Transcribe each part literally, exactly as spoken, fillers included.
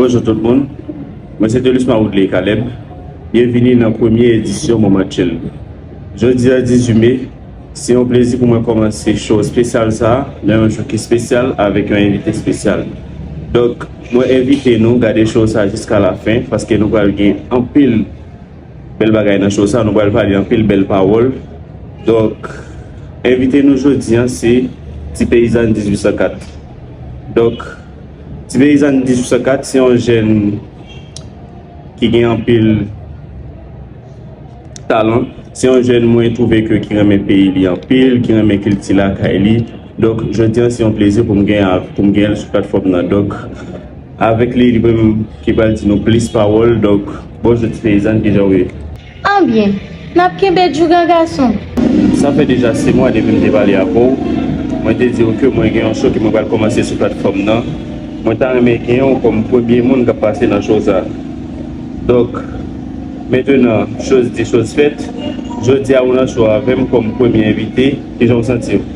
Bonjou tout moun, mwen se Delusma Woodley Caleb. Byenvini nan premye edisyon Moman Chill. Jodi a dizuit me, se yon plezi pou mwen kòmanse show espesyal sa a nan yon jou ki espesyal avèk yon envite espesyal. Donk, mwen envite nou gade show sa a jiska lafen paske nou pral gen anpil bèl bagay nan show sa, nou pral pale anpil bèl pawòl. Donk, envite nou jodi a se Ti Peyizàn dizuit san kat. Donk, Ti Peyizàn dizuit san kat se yon jèn ki gen anpil talan. Se yon jèn mwen twouve ke ki renmen peyi li anpil, ki renmen kilti lakay li. Donk, jodi a se yon plezi pou m gen, pou m gen l sou platfòm nan. Donk, avèk li, li menm ki pral di nou plis pawòl. Donk, bonjou Ti Peyizàn, kijan w ye? Anbyen, n ap kenbe djougan gason. Sa fè deja sis mwa depi m te pale avè w. Mwen te di w ke mwen gen yon show ke mwen pral kòmanse sou platfòm nan. Mwen ta renmen gen w kòm premye moun k ap pase nan show sa. Donk, mentenan, choz di, choz fèt. Jodi a ou nan show avè m kòm premye envite. Kijan w santi w?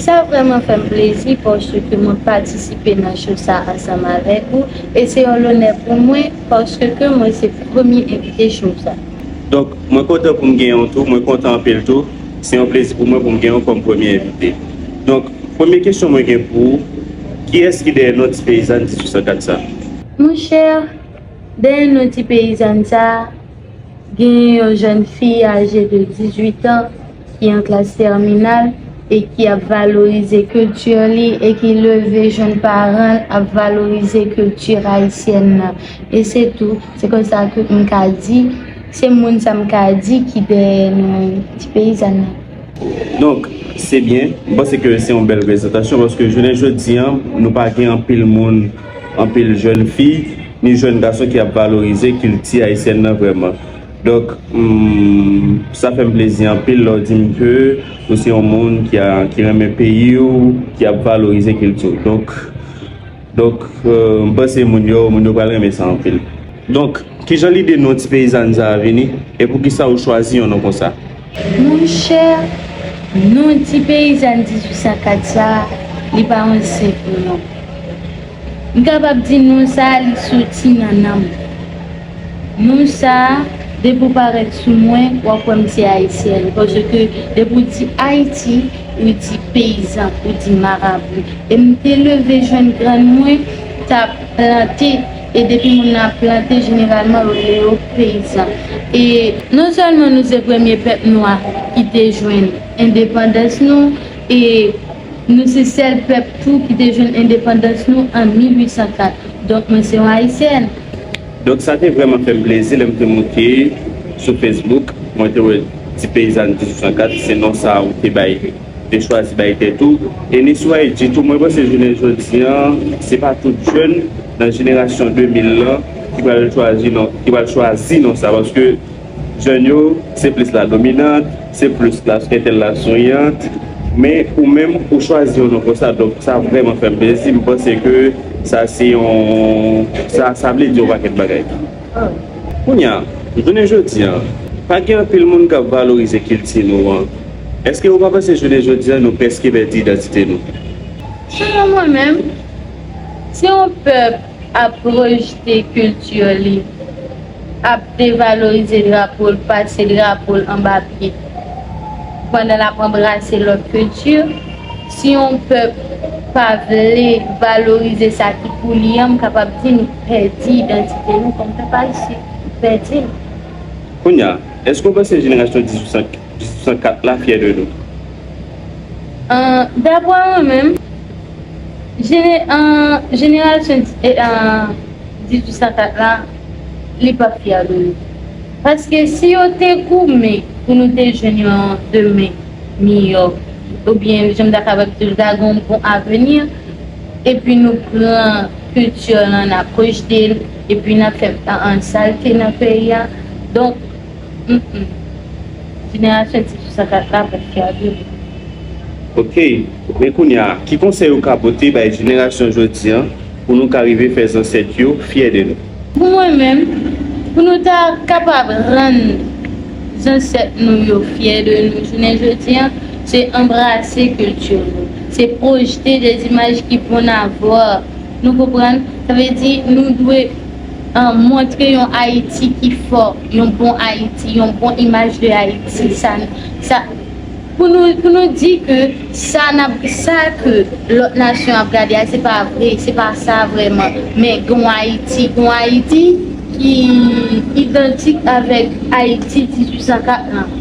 Sa vrèman fè m plezi paske mwen patisipe nan show sa ansanm avèk ou e se yon lonè pou mwen paske mwen se premye envite show sa. Donk, mwen kontan pou m gen w tou, mwen kontan anpil tou. Se yon plezi pou mwen pou m gen w kòm premye envite. Donk, premye kesyon mwen gen pou ou, kiyès ki dèyè non Ti Peyizàn dizuit san kat sa? Monchè, dèyè non Ti Peyizàn sa, gen yon jèn fi aje de dizuit an ki an klas tèminal e ki ap valorize kilti li e ki leve jèn paran l ap valorize kilti ayisyèn nan. E se tou, se konsa ke m ka di, se moun sa m ka di ki dèyè non Ti Peyizàn nan. Donk, se byen. M panse ke se yon bèl prezantasyon paske jounen jodi a, nou pa gen anpil moun, anpil jèn fi, ni jèn gason ki ap valorize kilti ayisyèn nan vrèman. Donk, hmm, sa fè m plezi anpil lè w di m ke ou se yon moun ki, a, ki renmen peyi w, ki ap valorize kilti w. Donk, donk, euh, m panse moun yo, moun yo pral renmen sa anpil. Donk, kijan lide non Ti Peyizàn sa a vini e poukisa ou chwazi yon non konsa? Monchè, non Ti Peyizàn dizuit san kat sa, li pa yon senp non. M kapab di non sa, li soti nan nanm. Non sa, depi w parèt sou mwen, w ap wè m se ayisyèn. Paske depi w di Ayiti, ou di peyizan, ou di marabou. E m te leve jwenn grann mwen t ap plante. E depi moun nan ap plante, jeneralman, yo rele yo peyizan. E non sèlman nou se premye pèp nwa ki te jwenn endepandans nou, e nou se sèl pèp tou ki te jwenn endepandans nou an mil uit san kat. Donk, mwen se yon ayisyèn. Donk, sa te vrèman fè m plezi lè m te moute sou Facebook, mwen te wè Ti Peyizàn dizuit san kat, se non sa a ou te bay, te chwazi bay tèt ou. E ni sou I G tou, mwen panse jounen jodi a, se pa tout jèn nan jenerasyon de mil lan ki pral chwazi non, ki pral chwazi non sa, paske jèn yo, se plis la dominant, se plis la entèl la souriant, men ou menm, ou chwazi yon non konsa, donk sa vrèman fè m plezi, m panse ke sa se yon, sa, sa vle di yon pakèt bagay. Kounye a, jounen jodi a, pa gen anpil moun k ap valorize kilti nou an. Èske ou pa panse jounen jodi a nou prèske pèdi idantite nou? Selon mwen menm, si yon pèp ap rejte kilti li, ap devalorize drapo l, pase drapo l anba pye, pandan l ap anbrase lòt kilti, si yon pèp pa vle valorize sa ki pou li an, m kapab di nou pèdi idantite nou kòm pèp ayisyen. Nou pèdi l. Kounye a, èske w panse jenerasyon dizuit san, dizuit san kat la fyè de nou? An, dapre mwen menm, jene, an, jenerasyon di- e, an, dizuit san kat la, li pa fyè de nou. Paske si yo te goumen pou nou te jwenn yon demen miyò, oubyen jan m ta kapab di l, ta gen yon bon avni, epi nou pran kilti lan, n ap rejte l, epi n ap fè an, an salte nan peyi a. Donk, mm, mm. Jenerasyon dizuit san kat la pa fyè de nou. Ok, men kounye a, ki konsèy ou ka pote bay jenerasyon jodi a pou nou ka rive fè zansèt yo fyè de nou? Pou mwen menm, pou nou ta kapab rann zansèt nou yo fyè de nou jounen jodi a, se anbrase kilti nou. Se pwojte de imaj ki bon avwa. Nou konprann? Sa vle di, nou dwe, ah, montre yon Ayiti ki fò, yon bon Ayiti, yon bon imaj de Ayiti. Sa, sa, pou nou, pou nou di ke sa n ap, sa ke lòt nasyon ap gade a, se pa vre, se pa sa vrèman. Men gen yon Ayiti, gen yon Ayiti ki idantik avèk Ayiti dizuit san kat lan.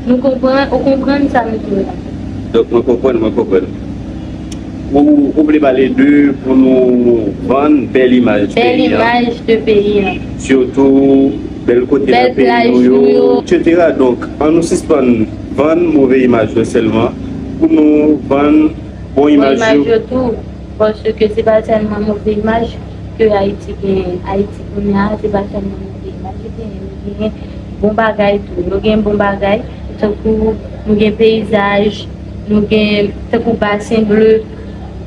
Nou konprann, ou konprann sa m di w la? Donk, mwen konprann, mwen konprann. Ou, ou vle pale de pou nou vann bèl imaj peyi an. Bèl imaj de peyi an. Sitou bèl kote nan peyi nou yo, etsetera. Donk, an nou sispann vann move imaj yo sèlman pou nou vann bon imaj yo tou. Paske se pa sèlman move imaj ke Ayiti genyen. Ayiti kounye a, se pa sèlman move imaj li genyen. Nou genyen bon bagay tou. Nou gen bon bagay, tankou nou gen peyizaj, nou gen tankou Basen Ble,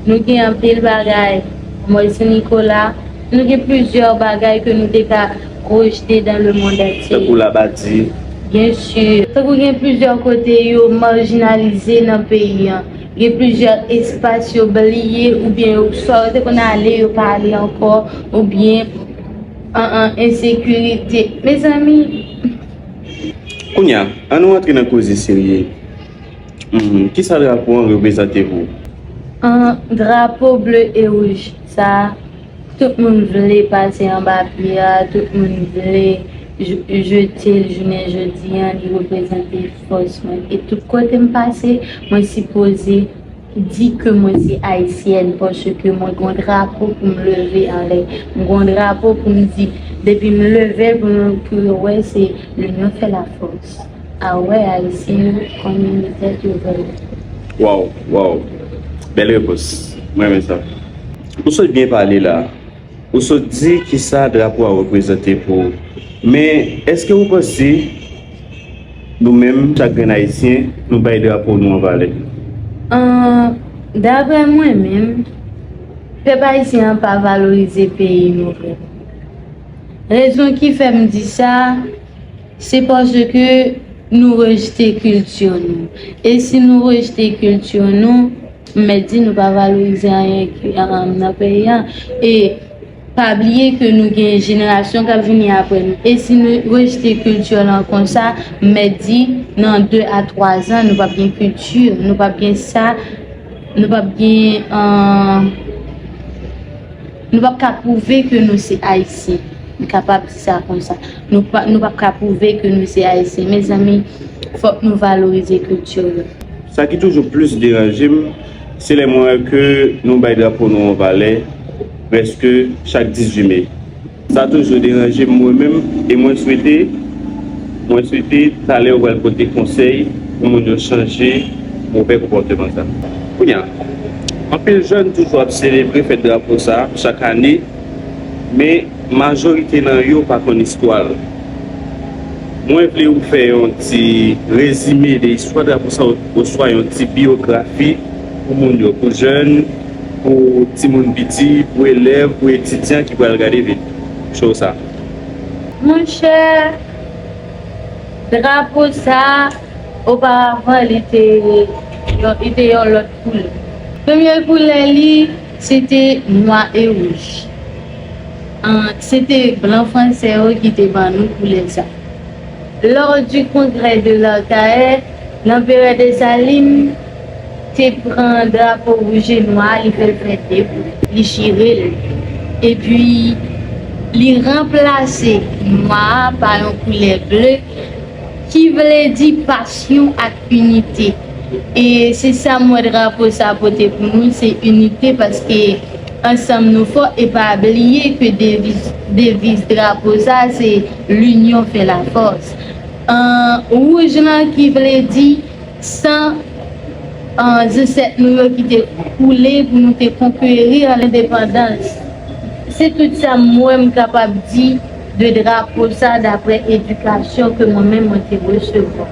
nou gen anpil bagay, Mòn Sen Nikola, nou gen plizyè bagay ke nou te ka projte dans le monde entier. Tankou Labadi. Byen si. Tankou gen plizyè kote yo majinalize nan peyi an. Gen plizyè espas yo bliye oubyen yo, swa yo te konn ale, yo pa ale ankò, oubyen an, an ensekirite. Mezanmi, kounye a, ann nou antre nan koze serye. Hmm, kisa drapo an reprezante pou ou? An drapo ble e wouj, sa a, tout moun vle pase anba pye a, tout moun vle je-, jete l jounen jodi an, li reprezante fòs mwen. E tout kote m pase, mwen sipoze di ke mwen se ayisyèn, paske mwen gen yon drapo pou m leve anlè. Mwen gen yon drapo pou m di, depi m leve l, pou nou, pou yo wè, se l'union fait la force. A wè, Ayisyen yo konn ini tèt yo vrèman. Waw, waw. Bèl repons. Mwen renmen sa. Ou sot byen pale la. Ou sot di kisa drapo a reprezante pou ou. Men, èske ou panse nou menm, chak grenn Ayisyen, nou bay drapo nou an valè? Ahn, daprè mwen menm, pèp ayisyen an pa valorize peyi nou vrèman. Rezon ki fè m di sa, se paske nou rejte kilti nou. E si nou rejte kilti nou, m mèt di nou pa valorize anyen ki, um, nan peyi an. E pa bliye ke nou gen jenerasyon k ap vini apre nou. E si nou rejte kilti lan konsa, m mèt di nan de a twa zan, nou p ap gen kilti, nou p ap gen sa, nou p ap gen, um, nou p ap ka pwouve ke nou se Ayisyen. M kapab di sa konsa. Nou pa, nou p ap ka pwouve ke nou se Ayisyen. Mezanmi, fòk nou valorize kilti nou. Sa ki toujou plis deranje m, se lè mwen wè ke nou bay drapo nou yon valè prèske chak dizuit me. Sa toujou deranje m mwen menm, e mwen swete, mwen swete talè ou pral pote konsèy pou moun yo chanje move konpòteman sa. Kounye a, anpil jèn toujou ap selebre fèt drapo sa chak ane, men majorite nan yo pa konn istwa l. Mwen vle ou fè yon ti rezime de istwa drapo sa, oswa yon ti biyografi pou moun yo, pou jèn, pou timoun piti, pou elèv, pou etidyan ki pral gade vi show sa. Monchè, drapo sa, oparavan, li te yon, li te yon lòt koulè. Premye koulè li, se te nwa e wouj. An, se te blan fransè yo ki te ban nou koulè sa. Lors du congrès de Lartahe, lanperè Desalin te pran drapo wouj e nwa a, li fè l fè de koulè, li chire l. Epi, li ranplase nwa a pa yon koulè ble, ki vle di pasyon ak inite. E se sa m wè drapo sa pote pou nou, se inite, paske ansanm nou fò, e pa bliye ke deviz, deviz drapo sa se l'union fait la force. An, wouj lan ki vle di san, an, zansèt nou yo ki te koule pou nou te konkeri lendepandans. Se tout sa m wè m kapab di de drapo sa daprè edikasyon ke mwen menm mwen te resevwa.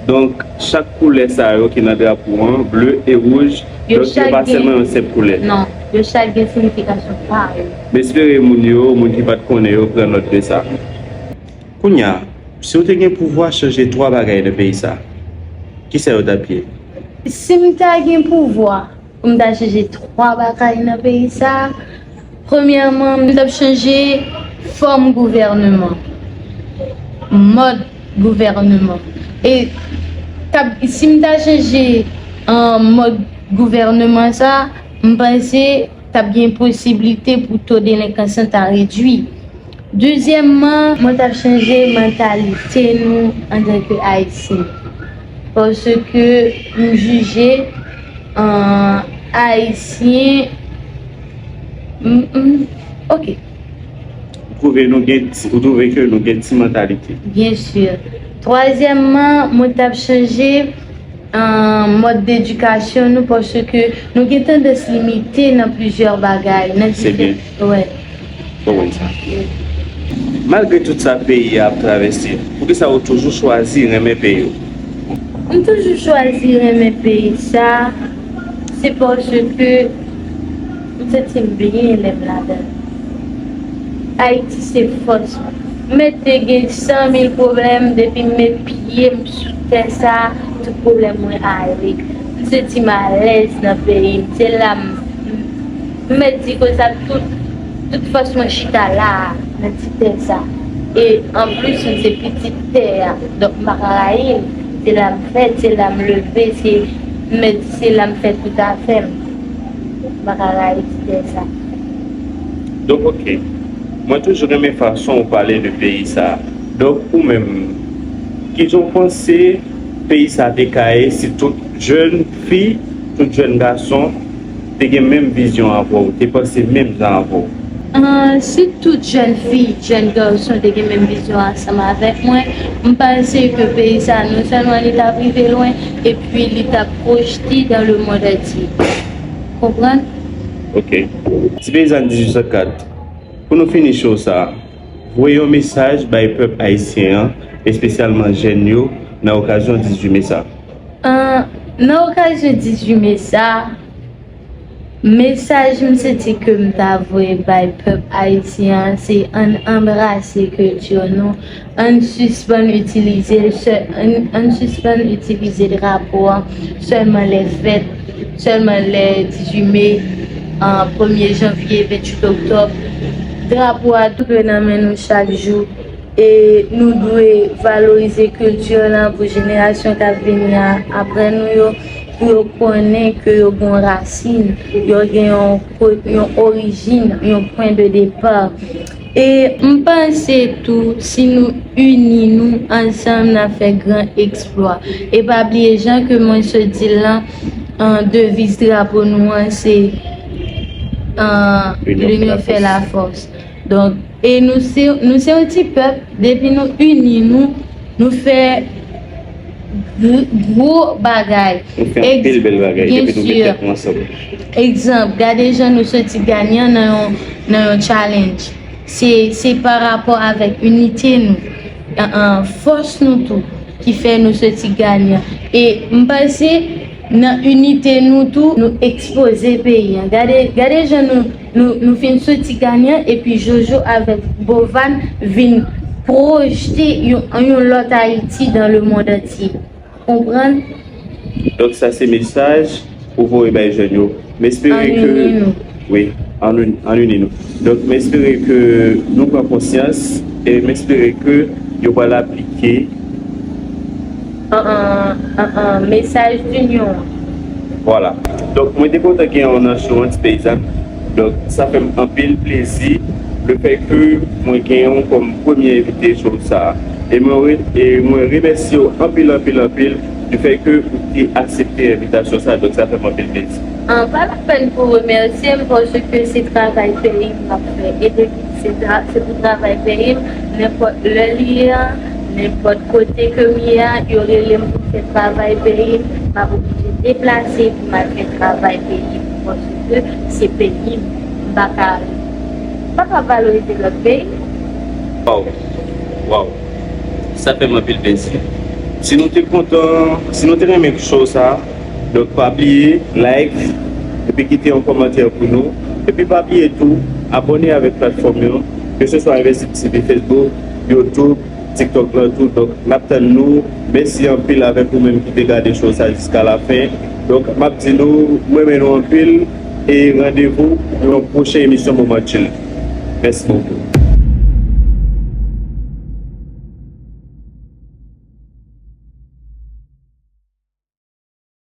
Donk, chak koulè sa yo ki nan drapo an, ble e wouj, donk yo pa sèlman yon senp koulè. Non, yo chak gen siyifikasyon pa yo. M espere moun yo, moun ki pa t konnen yo, pran nòt de sa. Kounye a, si w te gen pouvwa chanje twa bagay nan peyi sa, kisa yo t ap ye? Si m ta gen pouvwa pou m ta chanje twa bagay nan peyi sa, Premyèman, m t ap chanje fòm gouvèneman, mòd gouvèneman. E t ap, si m ta chanje, euh, mòd gouvèneman sa, m panse t ap gen posiblite pou to delenkans lan ta redui. Dezyèmman, mwen t ap chanje mantalite nou antanke Ayisyen. Paske m jije, euh, Ayisyen, m, m, ok. Ou twouve nou gen ti, ou twouve ke nou gen ti mantalite? Byen si. Twazyèmman, mwen t ap chanje, euh, mòd dedikasyon nou, paske nou gen tandans limite nan plizyè bagay. Nan Se diferan, byen. Wè. Konprann sa. Malgre tout sa peyi a ap travèse, poukisa ou toujou chwazi renmen peyi w? M toujou chwazi renmen peyi sa, se paske m santi m byen lè m ladan l. Ayiti se fòs mwen. M mèt te gen san mil pwoblèm, depi m met pye m sou tè sa, tout pwoblèm mwen ale. M santi m alèz nan peyi m. Se la m, m mèt di konsa tout, tout fòs mwen chita la a, nan ti tè sa. E anplis, m se pitit tè a. Donk, m pa ka rayi l. Se la m fèt, se la m leve, se, m mèt di se la m fè tout afè m. M pa ka rayi ti tè sa. Donk, ok. Mwen toujou renmen fason ou pale de peyi sa. Donk, ou menm, kijan w panse peyi sa te ka ye si tout jèn fi, tout jèn gason te gen menm vizyon avè w, te panse menm jan avè w? Ah, si tout jèn fi, jèn gason te gen menm vizyon ansanm avèk mwen, m panse ke peyi sa, non sèlman li t ap rive lwen, epi li t ap pwojte dans le monde entier. Konprann? Ok. Ti Peyizàn dizuit san kat, pou nou fini show sa, voye yon mesaj bay pèp ayisyen an, espesyalman jèn yo, nan okazyon dizuit me sa. Ah, nan okazyon dizuit me sa, mesaj m santi ke m ta voye bay pèp ayisyen an, se ann anbrase kilti nou, ann sispann itilize l sè-, ann, ann sispann itilize drapo an sèlman lè fèt, sèlman lè dizuit me, ah, premye janvye, venntuit oktòb. Drapo a dwe nan men nou chak jou. E nou dwe valorize kilti lan pou jenerasyon k ap vini a, apre nou yo, pou yo konnen ke yo gen yon rasin, yo gen yon ko-, yon orijin, yon pwen de depa. E m panse tou, si nou ini nou ansanm, n ap fè gran eksplwa. E pa bliye, jan ke mwen sot di l lan, an, deviz drapo nou an, se, an, L'union fait la force. Donk, e nou se, nou se yon ti pèp, depi nou ini nou, nou fè gr-, gwo bagay. Nou fè anpil bèl bagay, depi nou met tèt nou ansanm. Egzanp, gade jan nou soti ganyan nan yon, nan yon challenge. Se, se pa rapò avèk inite nou, an, an, fòs nou tou ki fè nou soti ganyan. E m panse nan inite nou tou, nou ekspoze peyi an. Gade, gade jan nou, nou, nou fin soti ganyan, epi Jojo avèk Bovan vin pwojte yon, yon lòt Ayiti dans le monde entier. Konprann? Donk, sa se mesaj ou voye bay jèn yo. M espere ke, wi, ann ini nou. Donk, m espere ke nou pran konsyans e m espere ke yo pral aplike, an, an, an, an, mesaj dinyon an. Vwala. Donk, mwen te kontan gen w nan show an, Ti Peyizàn. Donk, sa fè m anpil plezi lefètke mwen genyen w kòm premye envite show sa a. E mwen re-, e mwen remèsye w anpil, anpil, anpil lefètke ou te aksepte envitasyon sa a. Donk, sa fè m anpil plezi. An, pa lapèn pou remèsye m, paske se travay peyi m m ap fè. E depi se tra-, se pou travay peyi m, nenpòt lè li ye a, nenpòt kote ke m ye a, yo rele m pou m fè travay peyi m, m ap oblije deplase pou m al fè travay peyi m, paske se peyi m, m pa ka, m pa ka valorize lòt peyi. Waw, waw, sa fè m anpil plezi. Si nou te kontan, si nou te renmen show sa, donk, pa bliye like, epi kite yon kòmantè pou nou. Epi pa bliye tou, abòne avèk platfòm yo, ke se swa Investit T V, Facebook, YouTube, TikTok lan tou. Donk, n ap tann nou. Mèsi anpil avèk ou menm ki te gade show sa jiska lafen. Donk, m ap di nou, m renmen nou anpil. E randevou pou yon pwochen emisyon Moman Chill. Mèsi bokou.